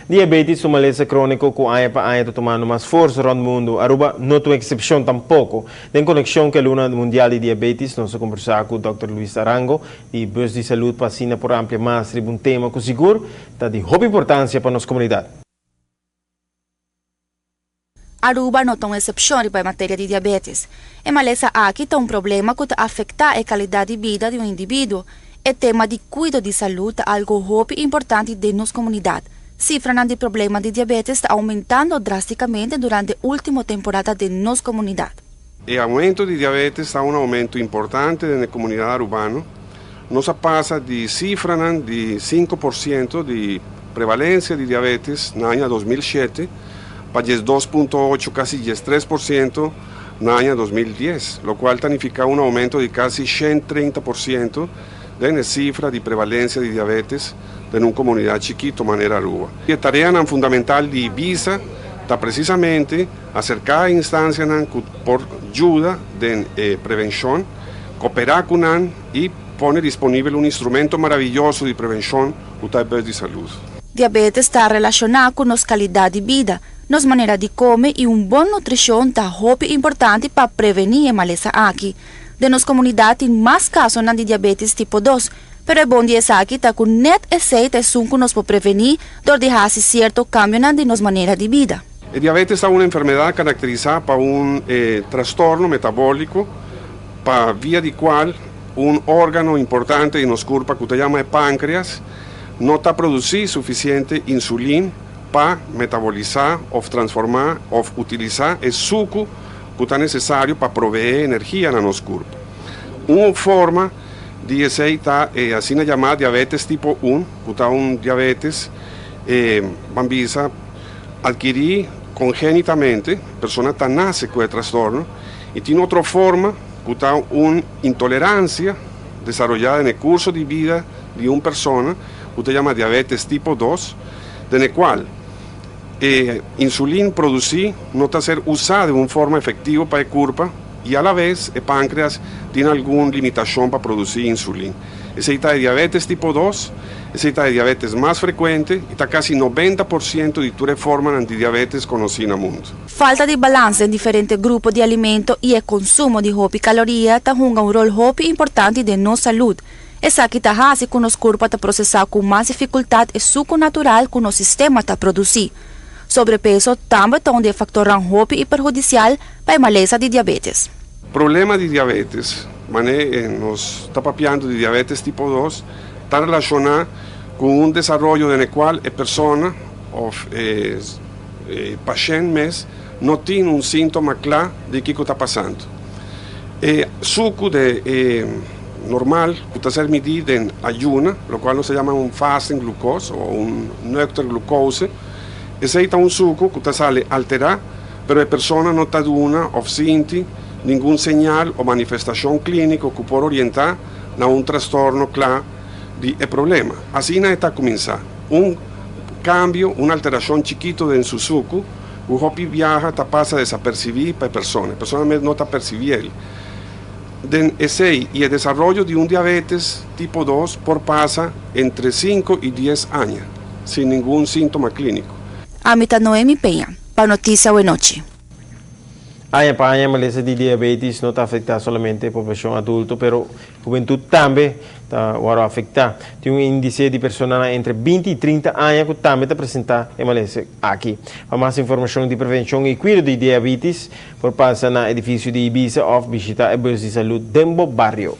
Diabetes ta un malesa cronico cu aña pa aña ta tumando mas forsa rond mundo. Aruba no ta un excepcion tampoco. Den conexion cu e Luna Mundial di Diabetes, nos a conversa cu Dr. Luis Arango, di Bus di Salud, pa asina por amplia mas riba un tema cu sigur ta di hopi importancia pa nos comunidad. Aruba no ta un excepcion riba materia di diabetes. E malesa aki ta un problema cu ta afecta e calidad di bida di un individuo. E tema di cuido di salud ta algo hopi importante den nos comunidad. Cifranan di problema di diabetes ta aumentando drasticamente durante ultimo temporada den nos comunidad. E aumento di diabetes ta un aumento importante den comunidad arubano. Nos a pasa di cifra di 5% di prevalencia di diabetes na aña 2007 pa 2.8, casi 13% na aña 2010, locual ta significa un aumento di casi 130% di cifra di prevalencia di diabetes den un comunidad chikito manera Aruba. E tarea fundamental di IBISA ta precisamente acerca instancia pa yuda den prevencion, coopera cu nan y pone disponibel un instrumento maraviyoso di prevencion, cu ta di salud. Diabetes ta relaciona cu nos calidad di bida. Nos manera di come y un bon nutricion ta hopi importante pa preveni e malesa aki. Den nos comunidad tin mas caso di diabetes tipo 2, pero e bon di esaki ta cu net esey ta esun cu nos por preveni door di haci cierto cambio den nos manera di bida. E diabetes ta un enfermedad caracterisa pa un trastorno metabolico, pa via di cual un organo importante den nos curpa, cu ta yama pancreas, no ta produci suficiente insulina pa metabolisa of transforma of utilisa e suco cu ta necesario pa provee energia na nos curpa. Un forma di esey ta asina yama diabetes tipo 1, cu ta un diabetes ban bisa adkiri congenitamente, persona ta nace cu e trastorno, y tin otro forma cu ta un intolerancia desaroya den curso di bida di un persona, cu ta yama diabetes tipo 2, den cual insulina produci no ta ser usa di un forma efectivo pa e curpa y a la vez e pancreas tin algun limitacion pa produci insulina. Esey ta diabetes tipo 2, esey ta diabetes mas frecuente y ta casi 90% di tur forma di diabetes conoci na mundo. Falta di balansa den diferente grupo di alimento y e consumo di hopi caloria ta hunga un rol hopi importante den nos salud. Esaki ta haci cu nos curpa ta procesa cu mas dificultad e suco natural cu nos sistema ta produci. Sobrepeso tambe ta un factor hopi perhudicial pa e malesa di diabetes. Problema di diabetes, manera nos ta papiando di diabetes tipo 2, ta relaciona cu un desaroyo den cual e persona of paciente mes no tin un sintoma cla di kico ta pasando. E suco di normal, cu ta ser midi den ayuno, locual nos ta yama un fasting glucose of un neutral glucose, esey ta un suco cu ta sali altera, pero e persona no ta duna of sinti ningun señal of manifestacion clinico cu por orienta na un trastorno cla di e problema. Asina ta cuminsa. Un cambio, un alteracion chikito den su suco, e hopi biaha ta pasa desapercibi pa e persona. E persona no ta percibi e. Den esey y e desaroyo di un diabetes tipo 2 por pasa entre 5 y 10 aña, sin ningun sintoma clinico. Ami ta Noemi Peña, pa Noticia Anochi. Aña pa aña, malesa di diabetes no ta afecta solamente e poblacion adulto, pero hubentud tambe ta afecta. Tin un indice di persona entre 20 y 30 aña cu tambe ta presenta e malesa aki. Pa mas informacion di prevencion y cuido di diabetes, por pasa na edificio di Ibisa of bishita e bus di salud den bo bario.